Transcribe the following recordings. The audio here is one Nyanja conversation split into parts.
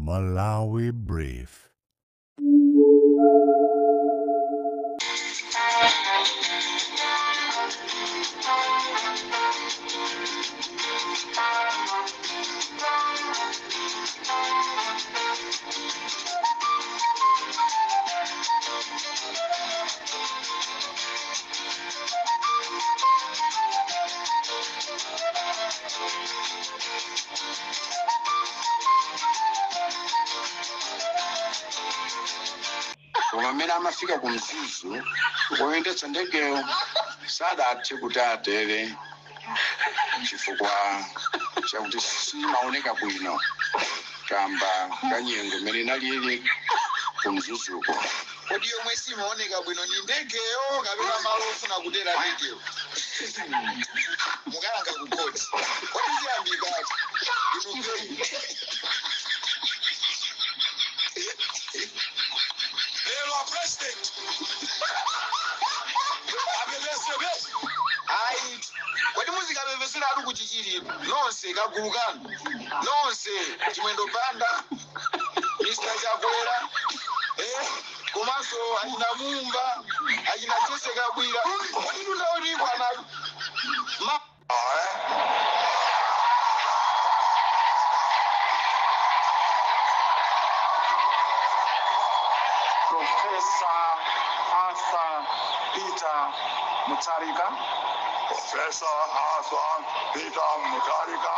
Malawi Brief. Koma mmene amafika ku Mzuzu, woyendetsa ndegeyo sadathe kuti atere chifukwa chakuti simaoneka bwino kamba ka nyengo imene inalili ku Mzuzuko. Kodi yomwe simaoneka bwino ni ndegeyo kapena malo ofuna kutera ndegeyo? Mukalanga kukoti. Kodi ziyambikati inu? Lero a president apepesepese. Ayi, kodi muzikapepesera atu kuchichiri nonse kagulu kanu nonse, Chimwendo Banda, Mr Chakwera, komanso achina Mumba, achina Jesse Kabwira. Kodi tundauri kwanatu ma Professor Arthur Peter Mutharika. Professor Arthur Peter Mutharika.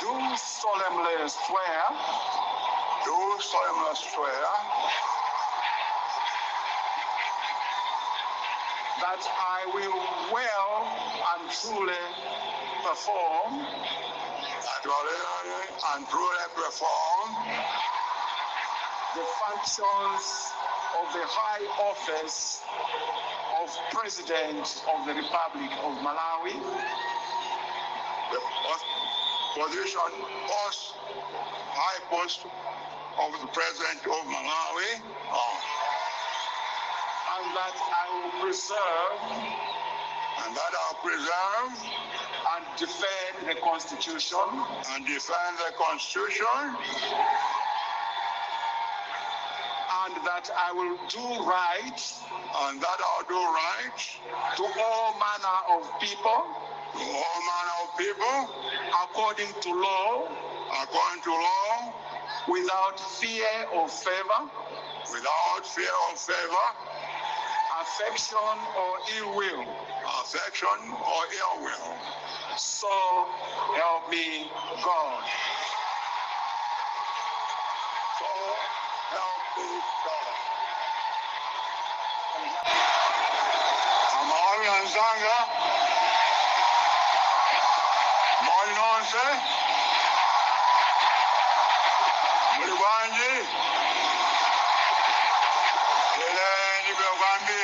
Do solemnly swear. Do solemnly swear. That I will well and truly perform. That will and truly perform. The functions of the high office of President of the Republic of Malawi. The position post, high post of the President of Malawi. Oh. And that I will preserve. And that I will preserve. And defend the Constitution. And defend the Constitution. And that I will do right. And that I will do right. To all manner of people. To all manner of people. According to law. According to law. Without fear or favor. Without fear or favor. Affection or ill will. Affection or ill will. So help me God. So help me God. Amalawi anzanga, moni nonse, muli bwanji? Ine ndibwino kwambiri.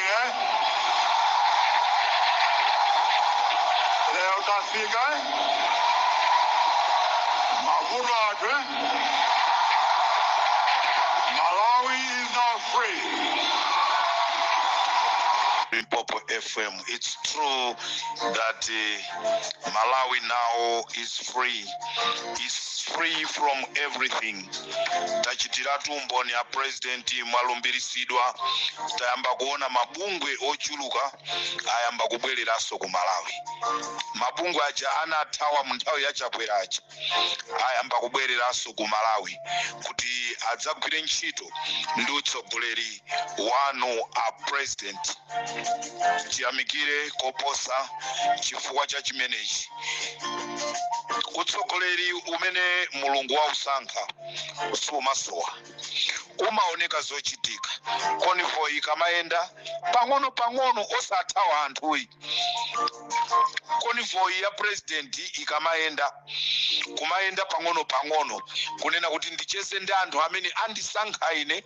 Lero tafika mavuto athu. Malawi is now free. Limpopo FM. It's true that Malawi now is free. Is free from everything. Tachitiratu umboni ya president mwalumbiritsidwa. Tayamba kuona mabungwe ochuluka ayamba kubwereranso ku Malawi. Mabungwe aja anathawa mu nthawi ya Chakwera aja ayamba kubwereranso ku Malawi kuti adzagwire ntchito ndi utsogoleri wanu a president. Tiyamikire koposa chifukwa cha chimenechi. Utsogoleri umene Mulungu wausankha sumasowa, umaoneka zochitika. Convoy ikamayenda pang'ono pang'ono, osathawa anthuyi. Convoy ya president ikamayenda, kumayenda pang'ono pang'ono, kunena kuti ndicheze ndi anthu amene andisankha ine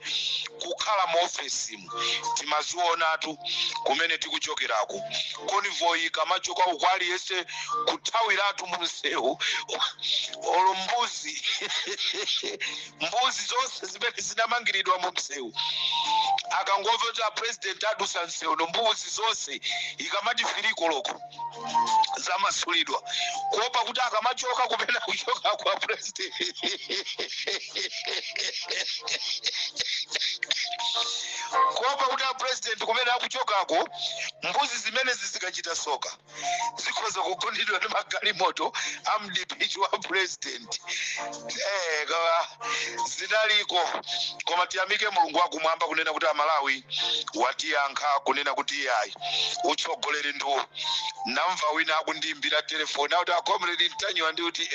kukhala mu ofesimu. Timazionatu kumene tikuchokerako. Convoy ikamachoka uko, aliyense kuthawiratu mu msewu. Olo mbuzi, mbuzi zonse zimene zinamangiridwa mu msewu, akangomva kuti a president adusa msewu no, mbuzi zonse ikamati 3 koloko. Zamasulidwa kuopa kuti akamachoka kupena kuchoka kwa president, kuopa kuti a president kumene akuchokako, mbuzi zimenezi zikachita soka zikhoza kugundidwa ndi magalimoto a mdipichi wa president. Koma zinaliko. Koma tiyamike Mulungu wakumwamba kunena kuti Amalawi watiyankha kunena kuti iyayi, utsogoleri ndiwo. Namva wina akundiimbira telefoni akuti, "A Comrade Ntanyiwa," ndi kuti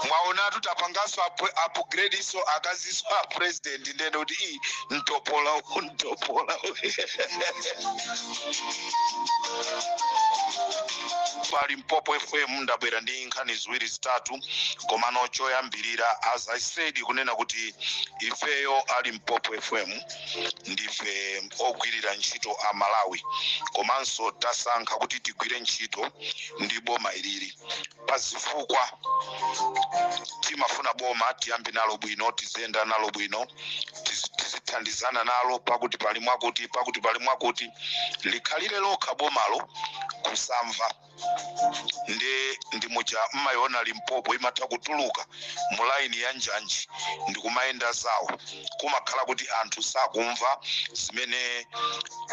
mwaonatu tapanganso upgrade iso akaziso a president. Ndende kuti i mtopola uwu, mtopola uwu. Pa Limpopo FM ndabwera ndi nkhani ziwiri zitatu, komano choyambirira, as I said, kunena kuti ifeyo a Limpopo FM ndife ogwirira ntchito a Malawi, komanso tasankha kuti tigwire ntchito ndi boma ilili pazifukwa timafuna boma tiyambe nalo bwino, tiziyenda nalo bwino, tizithandizana nalo pakuti pali mwakuti, pakuti pali mwakuti, likhalire lokha bomalo kusamva. Ndi muja mmayiona Limpopo imatha kutuluka mu laini ya njanji ndikumayenda zawo, kumakhala kuti anthu sakumva zimene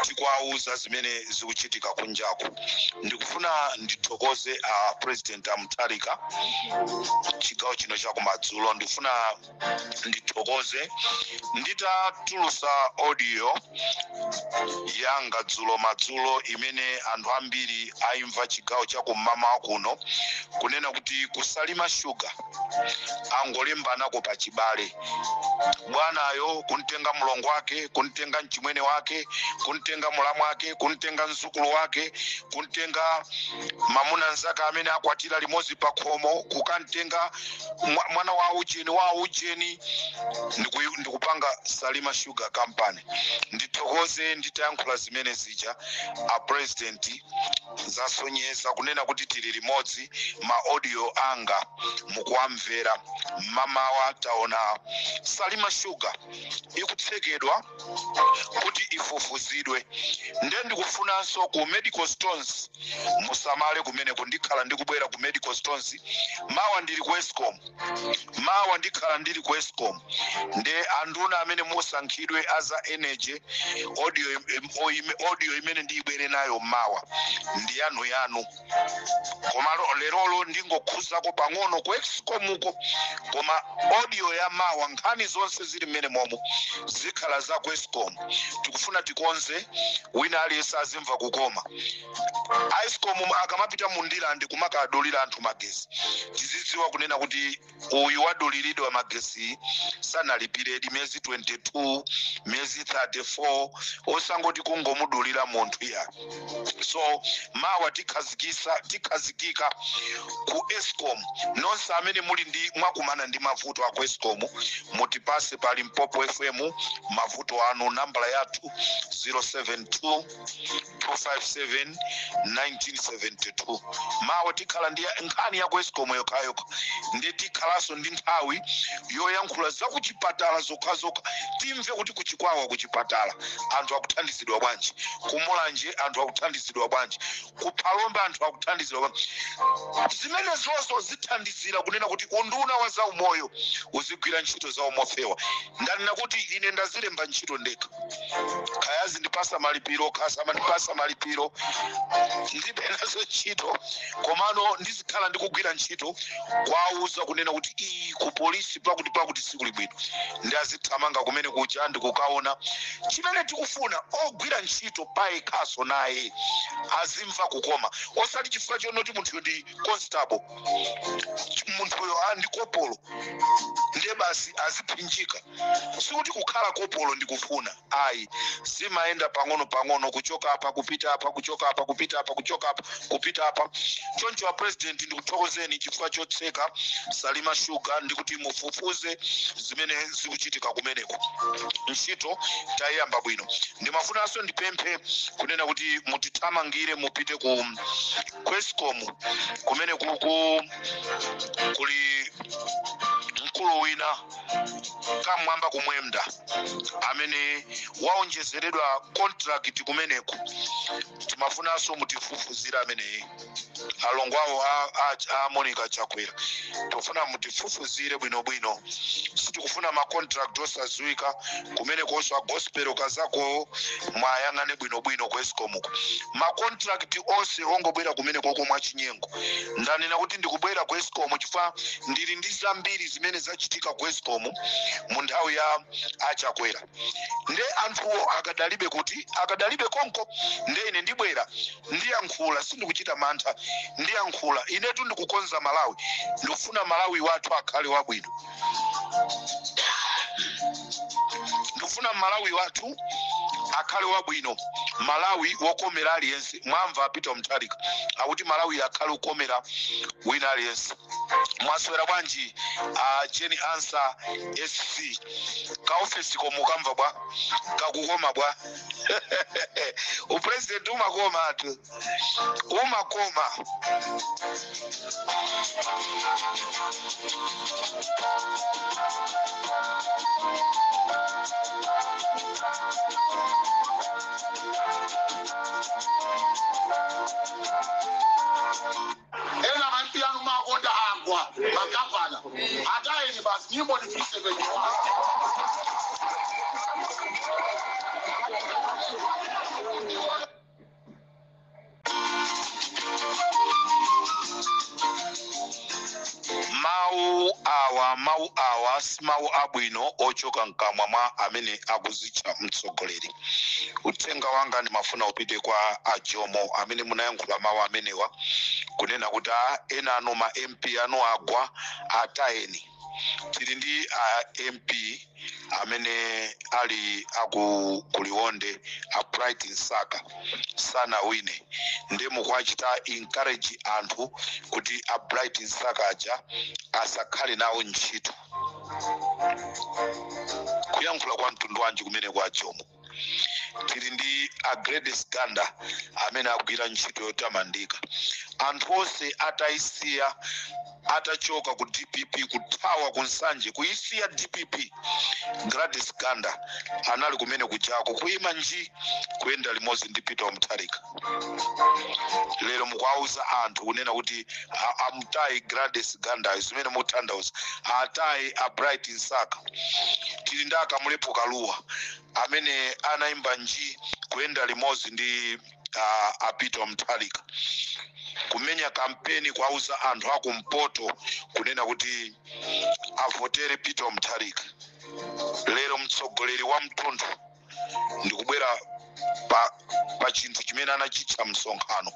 tikuwauza, zimene zikuchitika kunjaku. Ndikufuna ndithokoze a President a Mutharika chigawo chino chakumadzulo. Ndikufuna ndithokoze nditatulusa audio yanga dzulo madzulo, imene anthu ambiri aimva chigawo chakum'mamawa kuno, kunena kuti kuSalima Sugar angolembanako pachibale, bwanayo kuntenga mlongo wake, kuntenga mchimwene wake, kuntenga mulamu wake, kuntenga mzukulu wake, kuntenga mamuna nzake amene akwatira limodzi pa khomo, kukantenga mwana wa ujeni wa ujeni, ndikupanga Salima Sugar Company. Ndithokoze nditayankhula zimene zija, a President zasonyeza kunena kuti tili limodzi. Ma audio anga mukuwamvera mmamawa, taona Salima Sugar ikutsekedwa kuti ifufuzidwe. Nde ndikufunanso ku Medical Stones musamale kumeneko. Ndikhala ndikubwera ku Medical Stones mawa, ndili ku Escom mawa, ndikhala ndili ku Escom. Nde anduna amene musankhidwe aza energy, audio imene ndiyibwere nayo mawa ndi yanu yanu. Koma lerolo ndingokhuzako pang'ono ku Escomuko, koma audio ya mawa nkhani zonse zili mmene momo zikhala za ku Escom. Tikufuna tikonze, wina aliyense azimva kukoma. Escom akamapita mu Ndirande kumakadulira anthu magesi, tizidziwa kunena kuti uyu waduliridwa magesi sanalipiredi miyezi 22, miyezi 34, osangoti kungomudulira munthu ya. So mawa tikhazikika ku Escom. Nonse amene muli ndi mwakumana ndi mavuto aku Escom, mutipase pa Limpopo FM mavuto anu. Nambala yathu 072 257 1972. Mawa tikhala ndi nkhani ya ku Escom yokhayokha, ndi tikhalanso ndi nthawi yoyankhula zakuchipatala zokhazokha. Timve kuti kuChikwawa kuchipatala anthu akuthandizidwa bwanji, kuMulanje anthu akuthandizidwa bwanji, kuPhalombe anthu akuthandizidwa bwanji. Zimene zonso zithandizira kunena kuti unduna wa zaumoyo uzigwira ntchito zawo mofewa. Ndanena kuti ine ndazilemba ntchito ndekha, kaya zindipasa malipiro, kaya samandipasa malipiro, ndibe nazo ntchito, komano ndizikhala ndikugwira ntchito kwauza kunena kuti iyi ku polisi pakuti pakuti sikuli bwino, ndi azithamanga kumene kuja ndikukaona chimene tikufuna. Ogwira ntchito payekhaso naye azimva kukoma, osati chifukwa chonoti munthuyo ndi constable, munthuyo ndi kopolo, ndiye basi aziphinjika. Sikuti kukhala kopolo ndikufuna, ayi. Zimayenda pang'ono pang'ono, kuchoka apa kupita apa, kuchoka apa kupita apa, kuchoka apa kupita apa. Choncho a President, ndikuthokozeni chifukwa chotseka Salima Sugar ndikuti mufufuze zimene zikuchitika kumeneko. Ntchito tayiyamba bwino. Ndimafunanso ndipemphe kunena kuti mutithamangire, mupite ku Escom kumene kuku kuli mkulu. Mkulu wina Kamwamba Kumwenda amene waonjezeredwa contract kumeneko, timafunanso mutifufuzire ameneyi. Alongo awo a Monica Chakwera, tikufuna mutifufuzire bwinobwino. Sitikufuna ma contract osadziwika kumenekonso. A Gospel Kazako, mwayang'ane bwinobwino ku Escom-ko, ma contract onse ongobwera kumenekoko mwachinyengo. Ndanena kuti ndikubwera ku Escom chifukwa ndili ndi zambiri zimene zachitika ku Escom mu nthawi ya aChakwera. Nde anthuwo akadalibe kuti akadalibe konko. Nde ine ndibwera, ndiyankhula, sindikuchita mantha, ndiyankhula. Inetu ndikukonza Malawi, ndikufuna Malawi wathu akhale wabwino, ndikufuna Malawi wathu akhale wabwino, Malawi wokomera aliyense. Mwamva Peter Mutharika akuti Malawi akhale okomera wina aliyense. Mwaswera bwanji a Jane Ansah SC? Kaofesi komukamva bwa, kakukoma bwa? Upresident umakoma atu, umakoma. Ena ma MP anu makonda agwa, magavana atayeni basi, nyimbo ni 371. Mawu awa, mawu awa si mawu abwino ochoka mkamwa mwa amene akuzitcha mtsogoleri. Uthenga wanga ndimafuna upite kwa aJomo amene munayankhula mawu amenewa, kunena kuti ena anu ma MP anu agwa, atayeni. Tili ndi a MP amene ali aku kuLionde, a Bright Msaka, sanawine. Nde mukuachita encourage anthu kuti a Bright Msaka aja asakhale nawo ntchito. Kuyankhula kwa mtundu wanji kumene kwa Jomo? Tili ndi a Gladys Ganda amene agwira ntchito yotamandika, anthu onse atayisiya, atachoka ku DPP, kuthawa ku Nsanje, kuyisiya DPP. Gladys Ganda anali kumene kujako kuyima nji, kuyenda limodzi ndi Peter Mutharika. Lero mukuauza anthu kunena kuti amutayi Gladys Ganda. Zimene mukutanthauza, atayi a Bright Msaka. Tili ndi aKamlepo Kalua amene anayimba nji kuyenda limodzi ndi a Peter Mutharika, kumenya kampeni, kuauza anthu akumpoto kunena kuti avotere Peter Mutharika. Lero mtsogoleri wa mtunthu ndikubwera pa chinthu chimene anachitcha msonkhano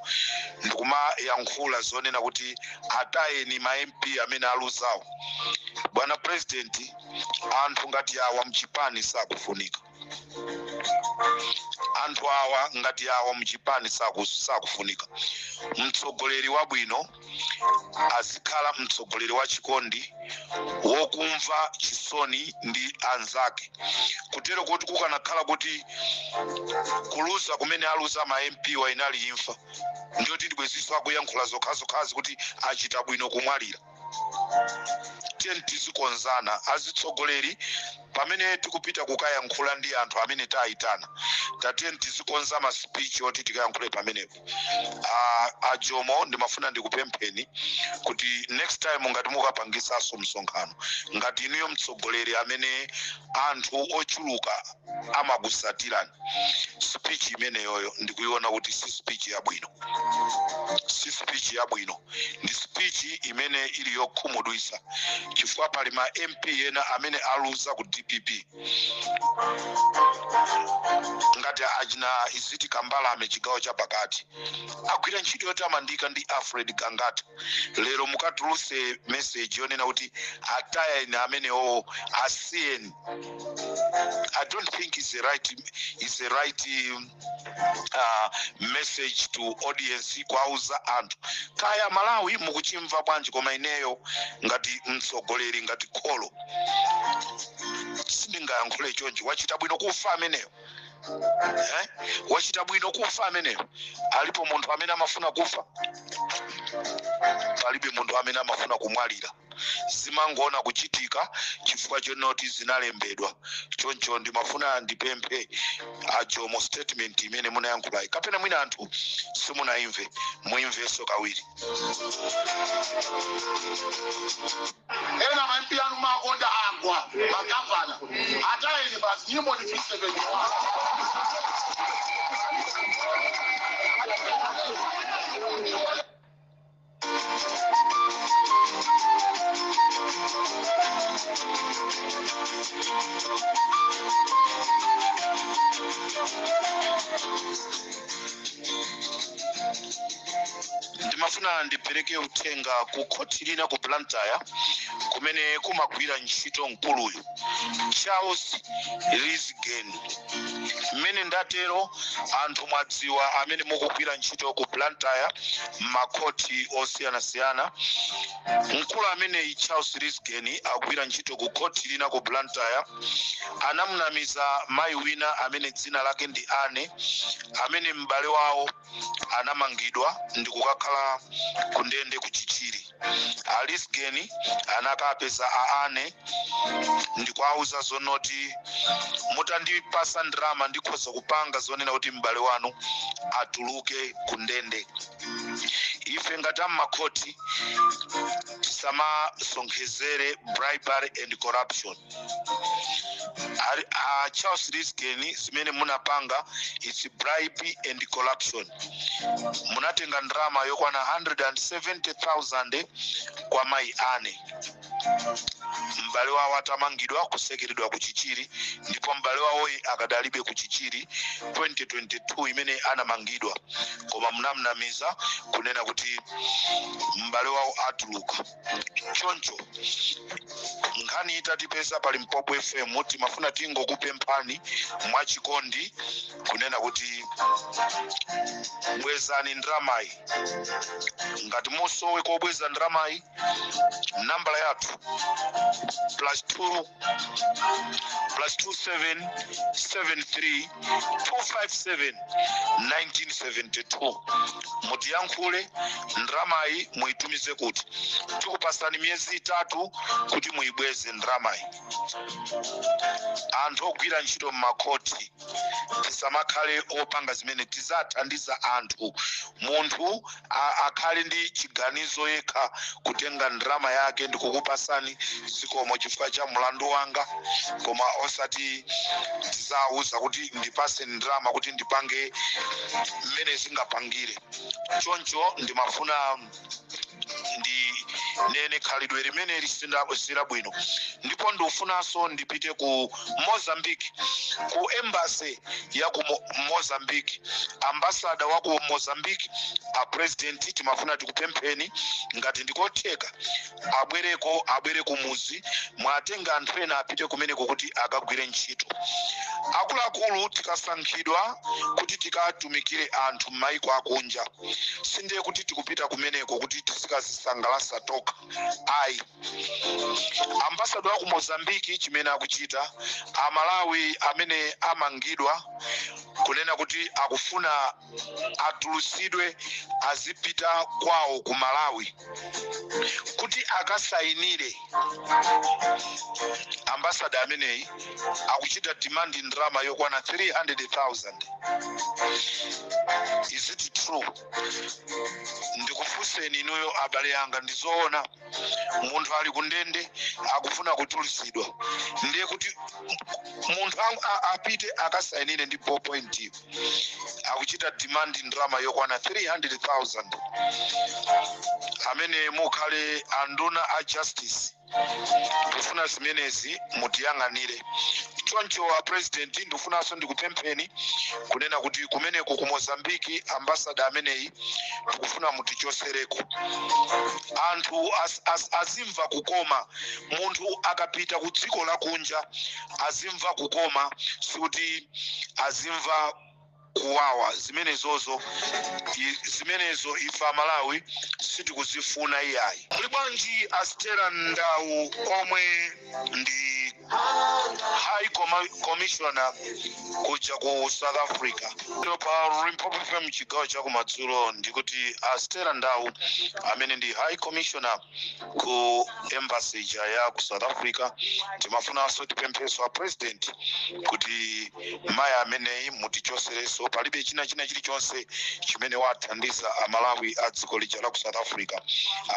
ndikumayankhula zonena kuti atayeni ma MP amene aluzawo. Bwana President, anthu ngati awa mchipani sakufunika. Anthu awa ngati awa mchipani sakufunika. Mtsogoleri wabwino azikhala mtsogoleri wa chikondi, wokumva chisoni ndi anzake. Kutero kuti kukanakhala kuti kuluza kumene aluza ma MP wa inali imfa, ndiyoti ndibwezinso akuyankhula zokhazokhazi kuti achita bwino kumwalira. Tiye tizikonzana azitsogoleri pamene tikupita kukayankhula ndi anthu amene tayitana. Tatiye tizikonza ma speech oti tikayankhule pamenepo. AJomo, ndimafuna ndikupempheni kuti next time ngati mukapangisanso msonkhano, ngati inuyo mtsogoleri amene anthu ochuluka amakusatirani, speech imeneyoyo ndikuiona kuti si speech yabwino, si speech yabwino. Ndi speech imene ili yokhumudwitsa, chifukwa pali ma MP ena amene aluza ku DPP ngati achina Iziti Kambalame, chigawo chapakati, agwira ntchito yotamandika ndi Alfred Gangata. Lero mukatuluse message yonena kuti atayeni amenewo, asiyeni, I don't think is the right message to audience, kwauza anthu. Kaya Malawi mukuchimva bwanji, koma ineyo ngati mtsogoleri, ngati kholo, sindingayankhule chonchi. Wachita bwino kufa ameneyo, eh? Wachita bwino kufa ameneyo. Alipo munthu amene amafuna kufa? Palibe munthu amene amafuna kumwalira. Zimangoona kuchitika chifukwa chonoti zinalembedwa choncho. Ndimafuna ndipemphe aJomo, statement imene munayankhulayi, kapena mwina anthu simunayimve, muimvenso kawiri. Ena ma MP anu makonda agwa, magavana, atayeni basi. Nyimbo ni 371. Ndimafuna ndipereke uthenga ku khoti lina ku Blantyre kumene kumagwira ntchito mkuluyu Charles Rizgen. Mmene ndatero, anthu mwadziwa amene mukugwira ntchito ku Blantyre m'makhoti osiyanasiyana, mkulu ameneyi Charles Rizgen akugwira ntchito ku khoti lina ku Blantyre. Anamunamiza mayi wina amene dzina lake ndi Ane, amene m'bale wawo anamangidwa ndi kukakhala ku ndende ku Chichiri. Alizgen anakapeza a Ane ndikuauza zonoti, "Mutandipasa ndalama ndikhoza kupanga zonena kuti m'bale wanu atuluke ku ndende." Ife ngati ammakhoti tisamasonkhezere bribery and corruption. A Charles Rizgen, zimene munapanga, it's bribe and corruption. Munatenga ndalama yokwana 170,000 kwa mayi Ane, m'bale wawo atamangidwa, kusekeredwa ku Chichiri, ndipo m'bale wawoyi akadalibe ku Chichiri 2022 imene anamangidwa, koma munamnamiza kunena kuti m'bale wawo atuluka. Choncho nkhani itatipeza pa Limpopo FM, timafuna tingokupemphani mwachikondi kunena kuti bwezani ndalamayi. Ngati musowe kobweza ndalamayi, nambala yathu +2 +27 73 257 1972, mutiyankhule. Ndalamayi muyitumize kuti tikupasani miyezi 3 kuti muyibweze ndalamayi. Anthu ogwira ntchito m'makhoti tisamakhale opanga zimene tizathandiza anthu. Munthu akhale ndi chiganizo yekha kutenga ndalama yake ndikukupasani, "Zikomo chifukwa cha mlandu wanga," koma osati tizawuza kuti, "Ndipase ndalama kuti ndipange mmene zingapangire." Choncho ndimafuna ndinene khalidwe limene silabwino. Ndipo ndikufunanso ndipite ku Mozambique, ku embassy ya ku Mozambique, ambassador wa ku Mozambique. A president, timafuna tikupempheni, ngati ndikotheka, abwereko, abwere kumuzi, mwatenga anthu ena apite kumeneko kuti akagwire ntchito. Akuluakulu, tikasankhidwa kuti tikatumikire anthu m'mayiko akunja, sindiye kuti tikupita kumeneko kuti tizikazisangalasa tokha, ayi. Ambassador wa ku Mozambiki, chimene akuchita, Amalawi amene amangidwa, kunena kuti akufuna atulusidwe azipita kwawo ku Malawi kuti akasayinire, ambassador ameneyi akuchita demand ndalama yokwana 300,000. Is it true? Ndikufunseni inuyo abale anga, ndizoona munthu ali kundende akufuna kutulusidwa, ndiye kuti munthu apite akasayinire ndi ballpoint, akuchita demand ndalama yokwana 300,000? Amene mukhale anduna a justice, ndikufuna zimenezi mutiyang'anire. Choncho a president, ndikufunanso ndikupempheni kunena kuti kumeneko ku Mozambiki, ambassador ameneyi tikufuna mutichosereko. Anthu azimva kukoma munthu akapita ku dziko lakunja, azimva kukoma, sikuti azimva kuwawa. Zimenezozo zimenezo ife Amalawi sitikuzifuna, iyayi. Muli bwanji, Astera Ndau, omwe ndi High Commissioner kuja ku South Africa. Lero pa Limpopo FM, chigawo chakumadzulo, ndikuti a Stella Ndau amene ndi High Commissioner ku embassy ija ya ku South Africa, timafunanso tipempheso a President kuti mayi ameneyi mutichosereso. Palibe china chilichonse chimene wathandiza Amalawi a dziko lija la ku South Africa.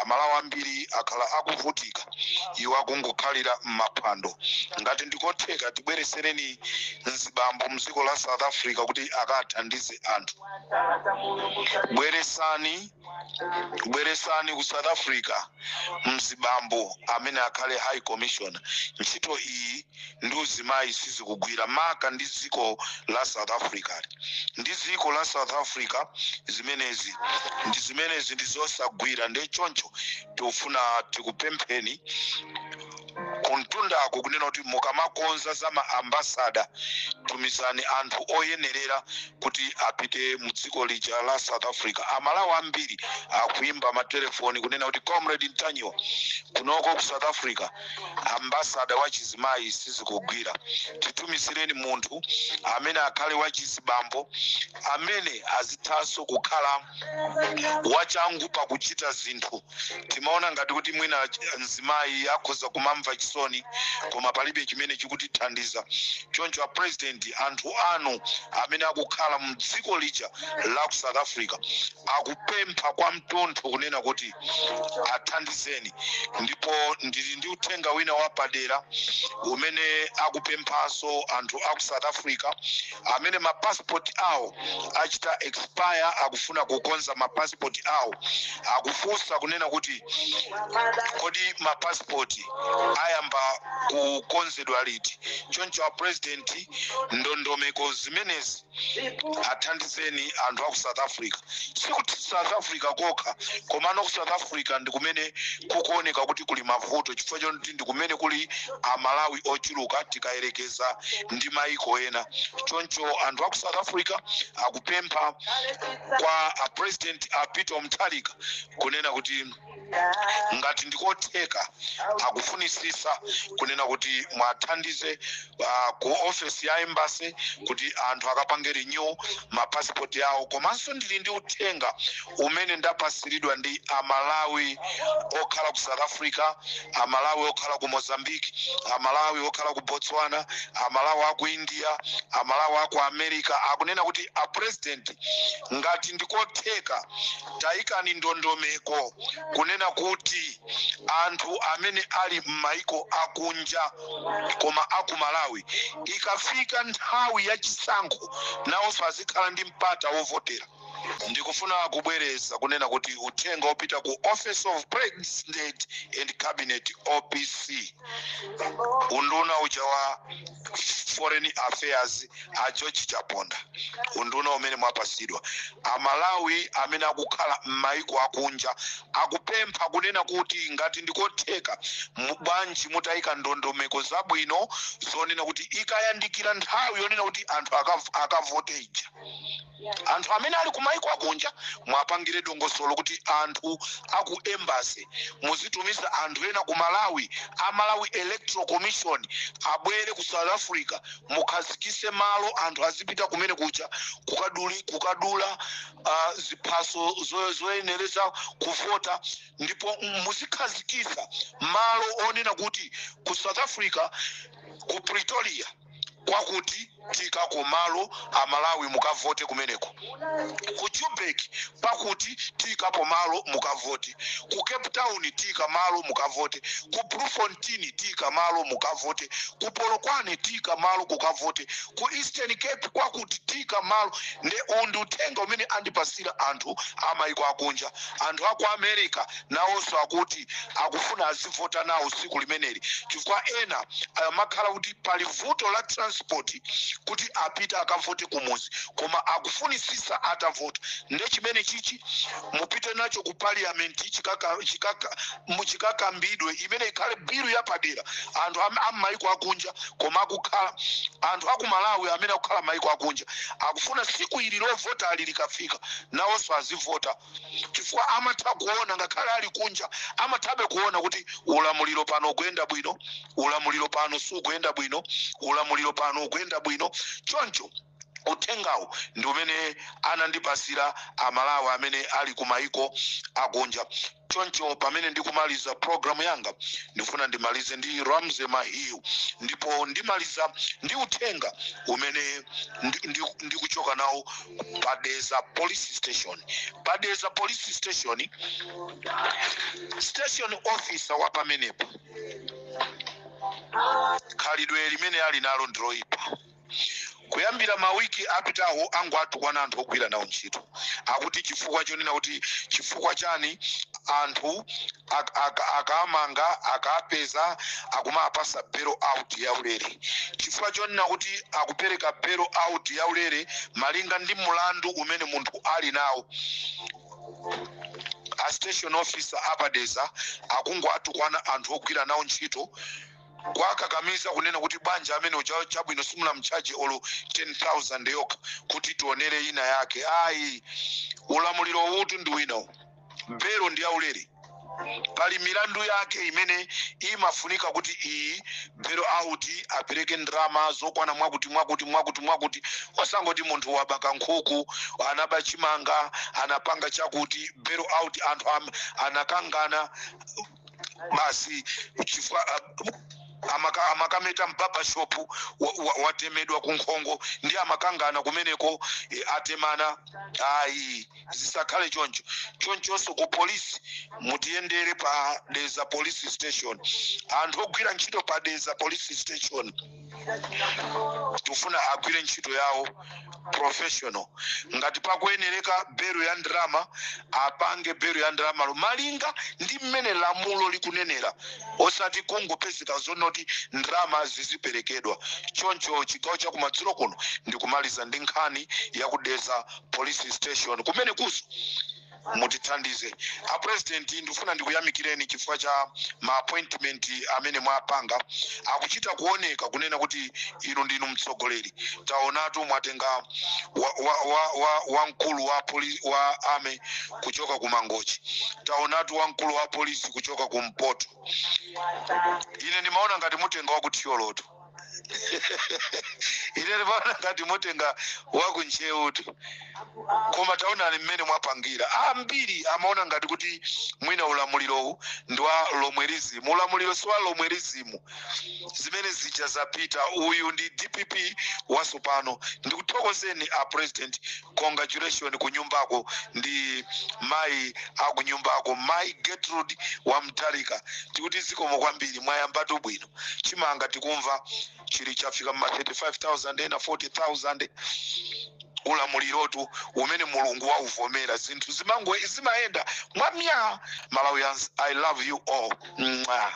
Amalawi ambiri akhala akuvutika, iwo akungokhalira m'maphwando. Ngati ndikotheka, tibweresereni mzibambo mdziko la South Africa kuti akathandize anthu. Bweresani, bweresani ku South Africa mzibambo amene akhale High Commissioner. Ntchito iyi ndi uzimayi sizikugwira, maka ndi dziko la South Africa, ndi dziko la South Africa. Zimenezi ndi zosagwira. Ndi choncho tikufuna tikupempheni kuntundako kunena kuti mukamakonza za ma ambassador, tumizani anthu oyenerera kuti apite mu dziko lija la South Africa. Amalawi ambiri akuimba matelefoni kunena kuti, "Comrade Ntanyiwa, kunoko ku South Africa ambassador wachizimayi sizikugwira. Titumizireni munthu amene akhale wachizibambo, amene azithanso kukhala wachangu pakuchita zinthu." Timaona ngati kuti mwina mzimayi akhoza kumamva chisoni, koma palibe chimene chikutithandiza. Choncho a President, anthu anu amene akukhala mdziko lija la ku South Africa akupempha kwa mtunthu kunena kuti athandizeni. Ndipo ndili ndi uthenga wina wapadera umene akupemphanso anthu aku South Africa amene mapasipoti awo achita expire, akufuna kukonza mapasipoti awo. Akufunsa kunena kuti kodi mapasipoti ayamba kukonzedwa liti? Choncho a President, ndondomeko zimenezi athandizeni anthu aku South Africa. Sikuti South Africa kokha, komano ku South Africa ndi kumene kukuoneka kuti kuli mavuto, chifukwa choti ndi kumene kuli Amalawi ochuluka tikayerekeza ndi maiko ena. Choncho anthu aku South Africa akupempha kwa a President a Peter Mutharika kunena kuti ngati ndikotheka, akufunisisa kunena kuti mwathandize ku office ya embassy kuti anthu akapange renew mapasipoti awo. Komanso ndili ndi uthenga umene ndapasiridwa ndi Amalawi okhala ku South Africa, Amalawi okhala ku Mozambique, Amalawi okhala ku Botswana, Amalawi aku India, Amalawi aku America. Akunena kuti, "A President, ngati ndikotheka, tayikani ndondomeko kunena kuti anthu amene ali m'maiko akunja koma aku Malawi, ikafika nthawi ya chisankho, nawonso azikhala ndi mpata wovotera." Ndikufuna kubwereza kunena kuti uthenga wopita ku Office of President and Cabinet, OPC, unduna uja wa Foreign Affairs, a George Chaponda, unduna umene mwapasidwa, Amalawi amene akukhala m'maiko akunja akupempha kunena kuti ngati ndikotheka, bwanji mutayika ndondomeko zabwino zonena kuti ikayandikira nthawi yonena kuti anthu akavote ija, anthu amene ali kumaiko akunja mwapangire dongosolo kuti anthu aku embassy muzitumiza anthu ena ku Malawi, a Malawi Electoral Commission abwere ku South Africa, mukhazikise malo anthu azipita kumene kucha kukadula ziphaso zoyenereza kuvota. Ndipo muzikhazikisa malo onena kuti ku South Africa, ku Pretoria kwakuti tikako malo, Amalawi mukavote kumeneko, ku Joburg pakuti tikapo malo mukavote, ku Cape Town tika malo mukavote, ku Bloemfontein tika malo mukavote, ku Polokwane tika malo kukavote, ku Eastern Cape kwakuti tika malo. Nde uwu ndi uthenga umene andipasira anthu amaiko akunja. Anthu aku America nawonso akuti akufuna azivota nawo tsiku limeneli, chifukwa ena amakhala kuti pali vuto la transport. Transport kuti apite akavote kumuzi, koma akufunisisa atavota. Nde chimene chichi mupite nacho ku parliament, chikakambidwe, imene ikhale bill yapadera. Anthu am'mayiko akunja koma akukhala, anthu aku Malawi amene akukhala mayiko akunja akufuna siku ili lovota ali likafika, nawonso azivota, chifukwa amatha kuona, ngakhale ali kunja amathabe kuona kuti ulamuliro pano ukuyenda bwino, ulamuliro pano sukuyenda bwino, ulamuliro pano ukuyenda bwino. Choncho uthengawu ndi umene anandipasira Amalawi amene ali ku mayiko akunja. Choncho pamene ndikumaliza programu yanga, ndifuna ndimalize ndi Ramsey Mahiu, ndipo ndimaliza ndi uthenga umene ndikuchoka nawo Padeza Police Station. Padeza Police Station, station officer wa pamenepo, khalidwe limene ali nalo ndiloyipa. Kuyambira mawiki apitawo angoatukwana anthu ogwira nawo ntchito, akuti chifukwa chonena kuti chifukwa chani anthu akamanga, akapeza, akumapasa bail out yaulere, chifukwa chonena kuti akupereka bail out yaulere malinga ndi mulandu umene munthu ali nawo. A station officer apadeza akungoatukwana anthu ogwira nawo ntchito, kwakakamiza kunena kuti banja amene uja chabwino simunamchaje olo 10,000 yokha kuti tionere ina yake. Ayi, ulamuliro utu ndi winawo, belo ndi yaulere. Pali milandu yake imene imafunika kuti iyi bail out apereke ndrama zokwana mwakuti mwakuti mwakuti mwakuti, osangoti munthu wabaka nkhuku, anaba chimanga, anapanga chakuti, bail out. Anthu anakangana basi chifukwa amakameta m'barbershop, watemedwa kunkhongo ndi amakangana kumeneko, atemana. Ayi, zisakhale choncho. Chonchonso ku polisi, mutiyendere pa Deza Police Station. Anthu ogwira ntchito pa Deza Police Station tifuna agwire ntchito yawo professional. Ngati pakuyenereka belo ya ndrama, apange belo ya ndramalo malinga ndi mmene lamulo likunenera, osati kungopezeka zonoti ndrama ziziperekedwa. Choncho chigawo chakumadzulo kuno ndikumaliza ndi nkhani yakudeza Police Station kumene kuso mutithandize. A President, ndifuna ndikuyamikireni chifukwa cha ma appointment amene mwapanga. Akuchita kuoneka kunena kuti inu ndinu mtsogoleri. Taonatu mwatenga wamkulu wa wa army kuchoka ku Mangochi, taonatu wamkulu wa polisi kuchoka ku Mpoto. Ine ndimaona ngati mutenga wakuthyoloto, ine ndimaona ngati mutenga wakuncheutu, koma taonani mmene mwapangira. Ambiri amaona ngati kuti mwina ulamulirowu ndi wa lomwerism. Ulamuliro si wa lomwerism, zimene zija zapita. Uyu ndi DPP wasopano. Ndikuthokozeni a President, congratulation kunyumbako ndi mayi akunyumbako, Mayi Gertrude wa Mtalika. Tikuti zikomo kwambiri, mwayambatu bwino. Chimanga tikumva chili chafika ma 35,000, ena 40,000. Ulamulirotu umene Mulungu wauvomera, zinthu zimango zimayenda mwamya. Malawians, I love you all. Mwah.